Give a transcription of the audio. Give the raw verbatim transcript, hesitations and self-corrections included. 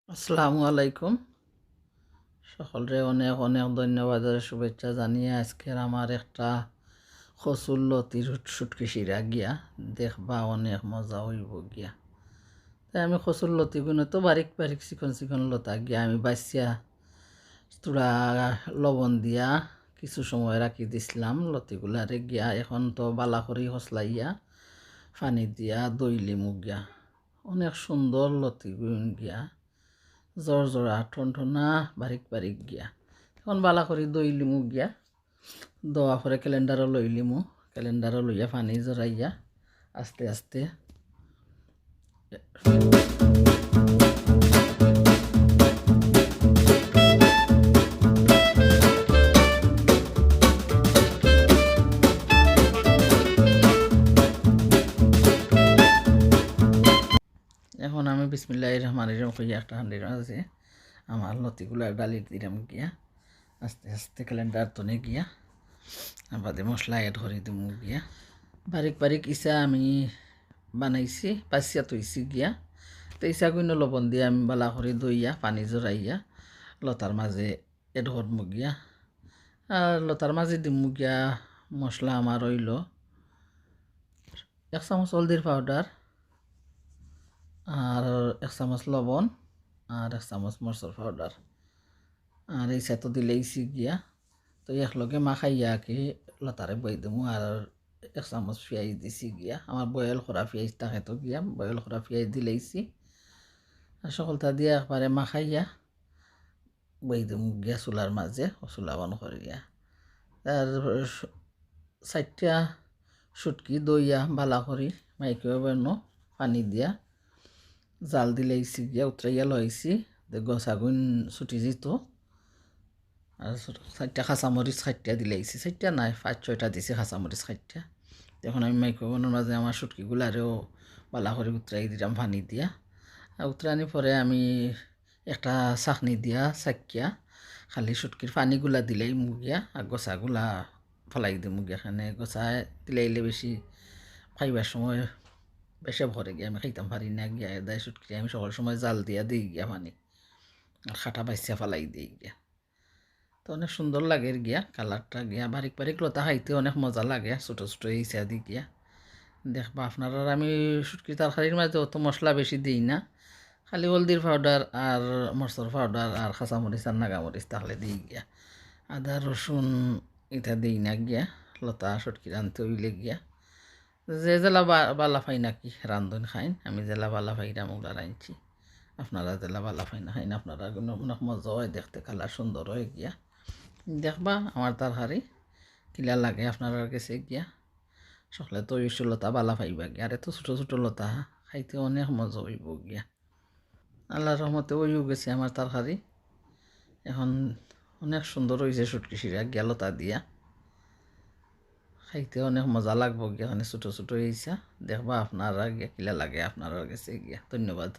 আসসালামু আলাইকুম। সকলরে অনেক অনেক ধন্যবাদ আর শুভেচ্ছা জানিয়া আজকের আমার একটা কচুর লতির শুটকি শিরা গিয়া দেখবা, অনেক মজা অইবো গিয়া। তাই আমি কচুর লতিগুইন তো বারিক বারিক চিকন চিকন লতা গিয়া আমি বাছিয়া থুড়া লবণ দিয়া কিছু সময় রাখি দিছলাম লতিগুলারে গিয়া। এখন তো বালা করি হসলাইয়া পানি দিয়া ধইলিমু গিয়া। অনেক সুন্দর লতিগুইন গিয়া, জরজরা, ঠনঠনা, বারিক বারিক গিয়া। এখন বালা করি ধইলিমু গিয়া। ধওয়া পরে calendar-ও লইলিমু, calendar-ও লইয়া পানি জরাইয়া আস্তে আস্তে। এখন আমি বিসমিল্লাহির রহমানির রহিম কইয়া একটা হান্ডির মাঝে আমার লতিগুলা ডালি দিলাম গিয়া, আস্তে আস্তে calendar তনে গিয়া, আর বাদে মশলা add করি দিমু গিয়া। বারিক বারিক ইছা আমি বানাইছি, বাছিয়া থইছি গিয়া। তো ইছাগুইন লবণ দিয়া আমি বালা করি ধইয়া, পানি জরাইয়া লতার মাঝে add করমু গিয়া। আর লতার মাঝে দিমু গিয়া মশলা আমার অইলো এক চামচ হলদির powder, আর এক চামচ লবণ, আর এক চামচ মরচর powder। আর ইছা তো দিলাইছি গিয়া, তো একলগে মাখাইয়া কি লতারে বই দিমু। আর এক চামচ পিয়াইজ দিছি গিয়া, আমার boil করা পিয়াইজ থাকে তো গিয়া, boil করা পিয়াইজ দিলাইছি। আর সকলতা দিয়া একবারে মাখাইয়া বই দিমু গিয়া চুলার মাঝে, ও চুলা বন্ধ করিয়া। আর স-, চাইরটা শুটকি ধইয়া বালা করি microwave-ও পানি দিয়া জাল দিলাইছি গিয়া, উতরাইয়া লইছি, যে গছাগুইন ছুটি যিতো। আর ছোট চাইরটা কাঁচামরিচ কাটিয়া দিলাইছি, চাইরটা নায়, পাঁচ ছয়টা দিছি কাঁচামরিচ কাটিয়া। এখন আমি microwave-র মাঝে আমার শুটকিগুলারেও বালা করি উতরাই দিলাম পানি দিয়া। আর উতরানির পরে আমি একটা ছাকনি দিয়া ছাকিয়া খালি শুটকির পানিগুলা দিলাইমু গিয়া, আর গছাগুলা ফালাই দিমু গিয়া। এখানে গছা দিলাইলে বেশি খাইবার সময় বেশে ভরে গিয়া, আমি খাইতাম পারি না গিয়া। এদায় শুটকি আমি সকল সময় জাল দিয়া দেই গিয়া পানি, আর কাটা বাছিয়া ফালাই দেই গিয়া। তো অনেক সুন্দর লাগের গিয়া, colour-টা গিয়া। বারিক বারিক লতা খাইতে অনেক মজা লাগে, ছোট ছোট ইছা দি গিয়া। দেখবা আপনারা, আমি শুটকি তরকারির মাঝে অত মশলা বেশি দেই না, খালি হলদির powder আর মরচর powder আর কাঁচামরিচ আর নাগামরিচ থাকলে দেই গিয়া। আদা রসুন ইতা দেই না গিয়া, লতা শুটকি রানতে অইলে গিয়া। যে যেলা বা-, বালা পাইন আর কি রান্ধইন খাইন, আমি যেলা বালা পাইরাম ওলা রানছি। আপনারা যেলা বালা পাইন খাইন, আপনারা অনেক মজা অয় দেখতে, colour সুন্দর অয় গিয়া। দেখবা আমার তরকারি কিলা লাগে আপনারার গেছে গিয়া। সকলে তো অবশ্য লতা বালা পাইবা গিয়া, আর এত ছোট ছোট লতা খাইতে অনেক মজা অইবো গিয়া। আল্লাহর রহমতে অইও গেছে আমার তরকারি। এখন অনেক সুন্দর অইছে শুটকি শিরা গিয়া লতা দিয়া। খাইতে অনেক মজা লাগবো গিয়া, এখানে ছোট ছোট অইছে। দেখবা আপনারা গিয়া কিলা লাগে আপনারার গেছে গিয়া। ধন্যবাদ।